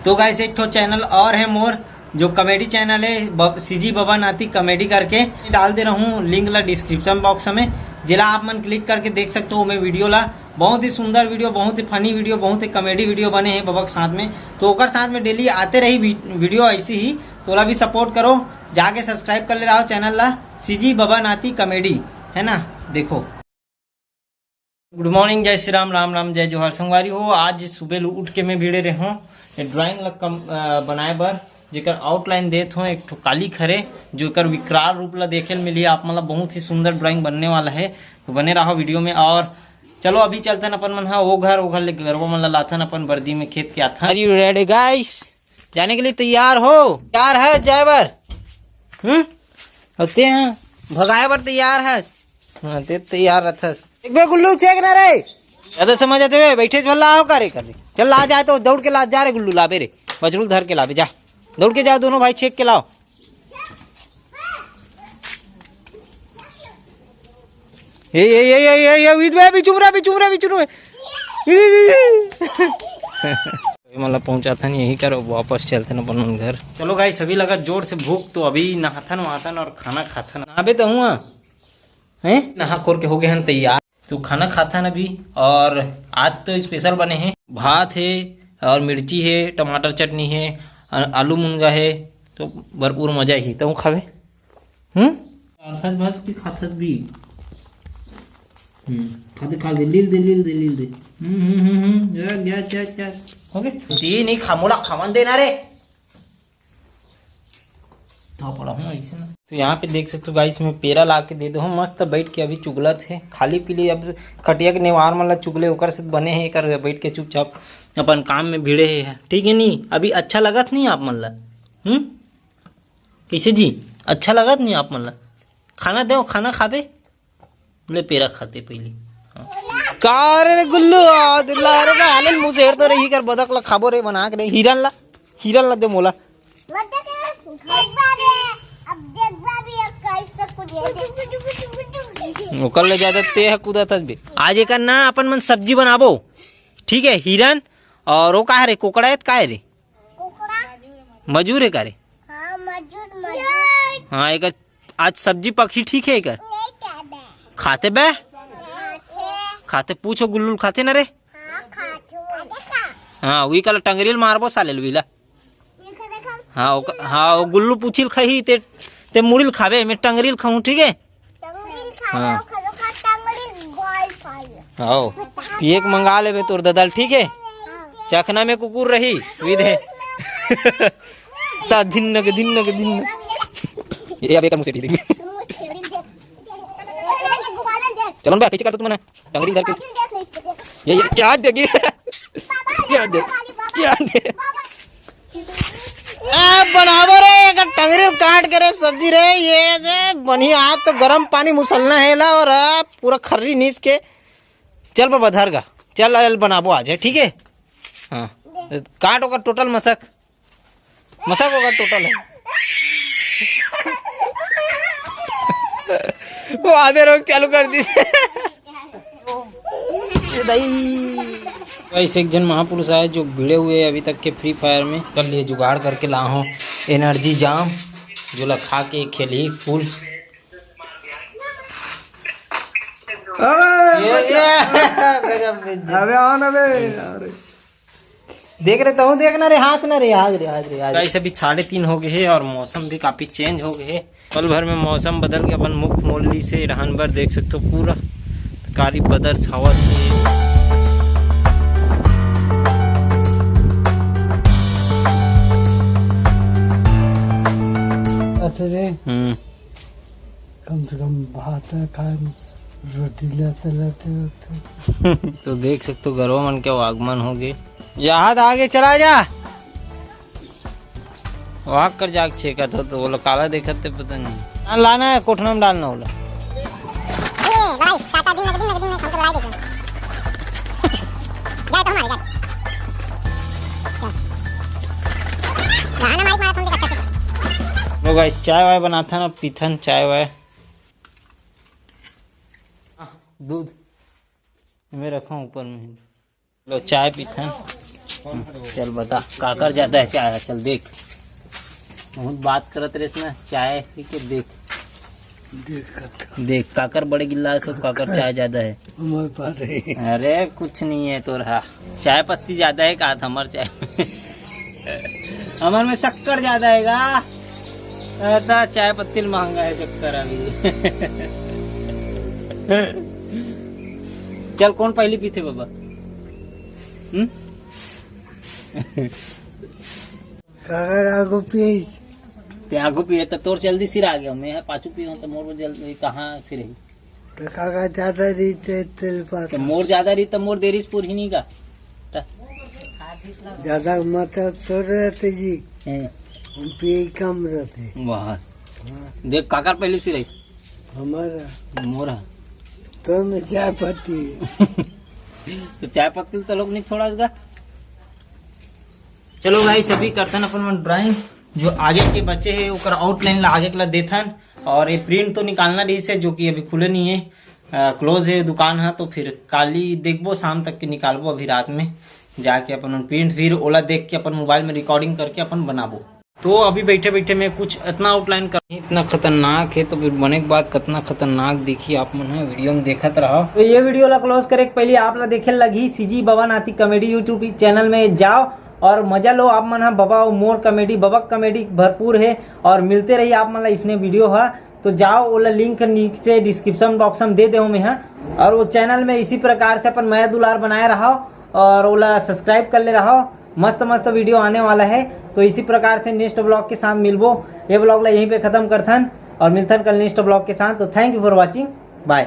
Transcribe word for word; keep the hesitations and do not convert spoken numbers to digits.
तो गाइस, एक ठो चैनल और है मोर, जो कॉमेडी चैनल है, सीजी बाबा नाती कॉमेडी करके। डाल दे रहूं लिंक ला डिस्क्रिप्शन बॉक्स में, जेला आप मन क्लिक करके देख सकते हो मैं वीडियो ला। बहुत ही सुंदर वीडियो, बहुत ही फनी वीडियो, बहुत ही कॉमेडी वीडियो बने हैं बाबा के साथ में। तो ओकर साथ में डेली आते रही वी-, वीडियो ऐसी ही। तो ओला भी सपोर्ट करो, जाके सब्सक्राइब कर ले रहा हो चैनल ला, सीजी बाबा नाती कॉमेडी, है ना। देखो, गुड मॉर्निंग, जय श्री राम, राम राम, जय जोहार। संगवारी हो, आज सुबह उठ के मैं भिड़े रहे हूँ ये ड्राइंग ला कम, अ, बनाए बर, जेकर आउटलाइन देत हूँ एक ठो काली खरे, जो एकर विकराल रूप ला देखे ल मिली आप मन ला। बहुत ही सुंदर ड्राइंग बनने वाला है, तो बने रहो वीडियो में। और चलो, अभी चलथन अपन मन हा ओ घर, ओ घर ले गरवा मन ला लाथन अपन बर्दी में खेत के आथन। Are you ready, guys? जाने के लिए तैयार हो? तैयार है जाए बर? हम्म? और ते हैं भगाए बर तैयार हस? हाँ, ते तैयार रहथस। एक बे गुल्लू, चेक ना रे। ज्यादा समझ आते हुए बैठे भला आओ का रे कर दे। चल ला जाए तो दौड़ के ला जा रे गुल्लू, लाबे रे। बजरूल धर के लाबे जा। दौड़ के जाओ दोनों भाई, छेक के लाओ। ये, ये, ये, ये, ये, ये, उइत बे, बिचुम रे, बिचुम रे, बिचुम रे। ये, ये, ये। ये मन ला पहुंचाथन यही कर, वापस चलथन अपन मन घर। चलो गाइस, सभी लगा जोर से भूख, तो अभी नहाथन वहाथन और खाना खाथन। नहाबे तो हुआ, हैं? नहा खोर के हो गए हन तैयार। तो खाना खाथन अभी, और आज तो स्पेशल बने हैं, भात है और मिर्ची है, टमाटर चटनी है और आलू मुनगा है, तो भरपूर मजा ही। तो खावे, हम्म? खाथस भात की खाथस भी। हम्म, खाते खा दे, लील दे, लील दे, लील दे। हम्म, हम्म, हम्म, हम्म, या, या, या, या। ओके? ये नहीं खा, मोला खावन देना रे। तो पड़ा हूँ ऐसे ना। तो यहाँ पे देख सकते हो गाइस, मैं पेरा ला के दे दो हूँ, मस्त बैठ के अभी चुगलत है, खाली पीली। अब कटिया के नेवार मन ला चुगले, ओकर से बने हैं, कर बैठ के चुपचाप अपन काम में भिड़े हैं, ठीक है नी? अभी अच्छा लगत नहीं आप मन ला? हम्म, कैसे जी, अच्छा लगत नहीं आप मन ला? खाना दो, खाना खाबे। ले पेरा खाते पहली। हाँ। का रे गुल्लू, आ, दिल्ला रे बा, हाले मुंह से हेर तो रही कर, बदक ला खाबो रे बना के रे, हिरन ला, हिरन ला दे मोला। मत देख रे, देखबा बे, अब देखबा बे, अब कैसे कुछ ओकर ले ज्यादा ते है कूदा थस बे। आज एकर ना अपन मन सब्जी बनाबो, ठीक है? हिरन और वो का रे, कोकड़ा है, का है रे? कोकड़ा। मजूर है का रे? हाँ, मजूर, मजूर। हाँ, एकर आज सब्जी पकही, ठीक है एकर? नहीं खाबे। खाते बे? खाते। खाते, पूछो गुल्लू खाते ना रे? हाँ, खाते। हाँ, वही कल टंगरील मारबो साले लुईला। ये खा देखा। हाँ, वो, हाँ, वो गुल्लू पूछिल खाही, ते, ते मुड़िल खाबे, मैं टंगरील खाऊं, ठीक है? टंगरील खा हाँ। लो, खा लो, खा, टंगरील बॉल खा लो। आओ, एक मंगा लेबे तोर ददल, ठीक है? हाँ। चखना में कुकुर रही, विधे। ता धिन्नक, धिन्नक, धिन्नक। ये अब एक मुंह से ठीक है। चलो ना बे, कैसे कर दो तुमने? टंगरी धर के। ये, ये क्या देगी? क्या दे? क्या दे? ए, बनाबो रे, एकर टंगरी काट के रे सब्जी रे, ये जे बनी आज तो गरम पानी मुसलना है ला और अब पूरा खर्री नीस के। चल बाबा धर गा, चल आयल बनाबो आज है, ठीक है? हाँ, काट ओकर टोटल मसक, मसक ओकर टोटल है। वो आधे रोक चालू कर दी। भाई, ऐसे एक जन महापुरुष आए जो भिड़े हुए हैं अभी तक के फ्री फायर में। कर लिए जुगाड़ करके ला हो एनर्जी जाम, जो ला खा के खेली फुल। अबे, ये, ये, गजब बेइज्जती। अबे, आ ना बे, अरे। देख रहे, तहूँ देख ना रे, हाँस ना रे, आज रे, आज रे, आज रे। गाइस, अभी साढ़े तीन हो गए है और मौसम भी काफी चेंज हो गए है। पल भर में मौसम बदल के अपन मुख मोड़ ली से रहन बर देख सकते हो, पूरा कारी बदर छावत है। अरे। हम्म। कम से कम भात खाए, रोटी लेते लेते। तो देख सकते हो, गरवा मन के आगमन हो गए। जहाज आगे चला जा। वाक कर जाग छेका तो, तो बोला काला देखत ते पता नहीं। हाँ, लाना है, कोठना में डालना होला। ए भाई, काका दिन लगे, दिन लगे, दिन लगे, हम तो लड़ाई देख रहे हैं। जाए तो हमारे, जाए। चल। गाना माइक मारा, तुम देख अच्छा से। लो गाइस, चाय वाय बनाथन, अब पीथन चाय वाय। दूध मैं रखा हूँ ऊपर में। लो, चाय पीथन। चल बता, काकर ज्यादा है चाय? चल देख, बहुत बात करत रहे ना चाय पी के। देख, देख काकर बड़े गिलास और काकर चाय ज्यादा है। अरे कुछ नहीं है तोर हा, चाय पत्ती ज्यादा है का हमर चाय में? हमर में शक्कर ज्यादा है का? अरे चाय पत्ती महंगा है शक्कर अभी। चल कौन पहली पीथे बाबा? हम्म? काकर आगू पीस। ते आगू पिए त तोर जल्दी सिरा गया, मैं पाछू पीऊँ त मोर जल्दी कहाँ सिरही? तो काकर ज्यादा रही ते तेल पाता। तो मोर ज्यादा रही त मोर देरी से पूरी नहीं का? त ज्यादा मात्रा थोड़े रहते जी। हम्म। हम पिए कम रहते। वाह। हाँ। देख काकर पहले सिरही। हमारा। मोरा। तो मैं चाय पत्ती। तो चाय पत्ती तो लोग नहीं छोड़ा इसका। चलो गाइस, अभी करथन अपन मन ड्राइंग। जो आगे के बचे है ओकर आउटलाइन ला आगे के ला देथन। और ये प्रिंट तो निकालना रही से, जो कि अभी खुले नहीं है, क्लोज है दुकान है, तो फिर काली देखबो, शाम तक के निकालबो। अभी रात में जाके अपन प्रिंट फिर ओला देख के अपन मोबाइल में रिकॉर्डिंग करके अपन बनाबो। तो अभी बैठे बैठे मैं कुछ इतना आउटलाइन कर, इतना खतरनाक है, तो फिर बने के बाद कितना खतरनाक देखी आप मन है, वीडियो में देखत रहा। तो ये वीडियो ला क्लोज करे के पहले आप ला देखे लगही सीजी बाबा नाती कॉमेडी YouTube चैनल में जाओ और मजा लो। आप मन हा बाबा और मोर कॉमेडी, बाबा कॉमेडी भरपूर है और मिलते रही आप मन ला इसने वीडियो हा। तो जाओ, ओला लिंक नीचे डिस्क्रिप्शन बॉक्स में दे देव मैं हा। और वो चैनल में इसी प्रकार से अपन मया दुलार बनाए रहो और ओला सब्सक्राइब कर ले रहो। मस्त मस्त वीडियो आने वाला है। तो इसी प्रकार से नेक्स्ट ब्लॉग के साथ मिलबो। ये ब्लॉग ला यहीं पे खत्म करथन और मिलथन कल नेक्स्ट ब्लॉग के साथ। तो thank you for watching, bye।